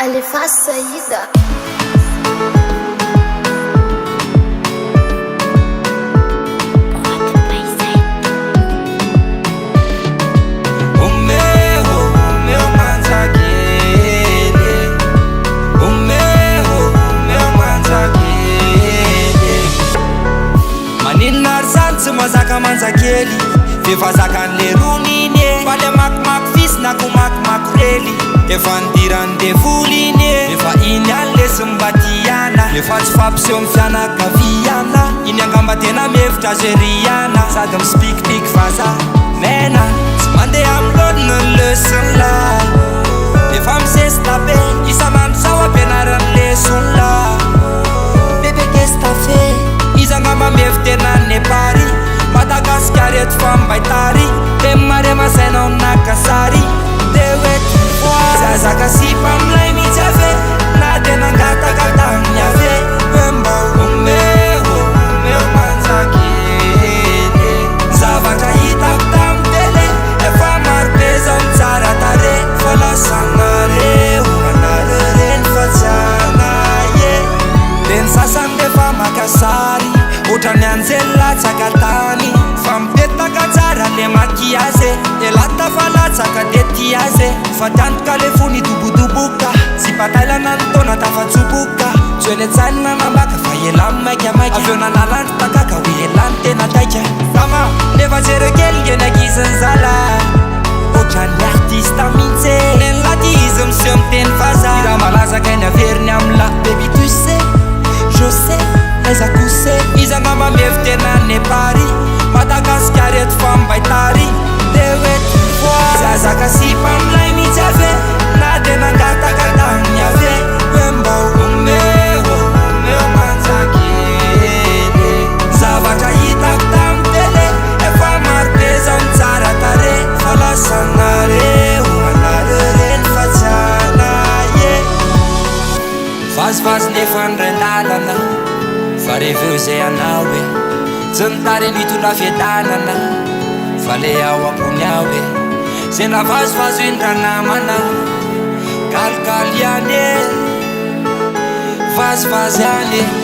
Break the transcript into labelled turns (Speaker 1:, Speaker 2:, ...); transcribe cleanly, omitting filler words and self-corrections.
Speaker 1: Alefaso Saïda.
Speaker 2: Omeo, omeo manjakely e. Omeo, omeo manjakely e. Maninona ary zany tsy mazaka manjakely F'efa zakan'le rony iny e. Fa le makimaky fisy na ko makimakorely Efa nidiran'ny devoly iny e. Efa iny ihany lesy mba tiana Efa tsy fampiseho ny fianakaviana Iny angamba tena mihevitra azy hoe Rihanna Sady misipikipik vazaha mena Tsy mandeha amin'ny laoniny ny lesona Efa misesita be isan'andro zaho ampianarin'ny lesona Bebe qu'est-ce t'as fait Iza angamba mihevi-tena any Paris Madagasikara eto fa mbay tary De mare masainao naka sary De hoe tu vois Zazaka sipa milay mihitsy ave Na de nangataka tamin'ny ave Hoe mba omeo, omeo manjakely Zavatra hitako tamin'ny télé Efa maro be zao ny tsara tarehy Fa lasa anareo, anareo reny fa tsy anay e. De ny sasany rehefa maka sary Ohatran'ny anjely latsaka tany Fa mipetaka tsara le maquillage e. Elah tafalatsaka de tia azy e. Fa tiantoka le fo nidobodoboka Tsy patailana ny taona tafatsoboka Tsy hoe le tsainy nanambaka fa elah maikamaika Avy eo nanala ny takaka hoe elah ny tena taika Tama, nefa jereo kely nge ny ankizin'ny zalahy Ohatran'ny artiste mihitsy e. Nen'lah ty izy miseho miteny vazaha Hira malaza kay ny averiny amin'lah Baby tu sais, je sais, aiza kosa e. Iza angamba mihevi-tena any Paris Madagasikara eto fa mbay tary De hoe tu vois Zazaka sipa milay mihitsy ave Na de nangataka tamin'ny ave Hoe mba omeo, omeo manjakely Zavatra hitako tamin'ny télé Efa maro be zao ny tsara tarehy Fa lasa anareo, anareo reny fa tsy anay e. Vazivazy nefa niray-dalana Fa reveo izay anao e. Tsy nitary nitondra fiadanana Fa le ao am-pony ao e. Zay navazivazy indra namana Kalikaly ihany e. Vazivazy ihany e.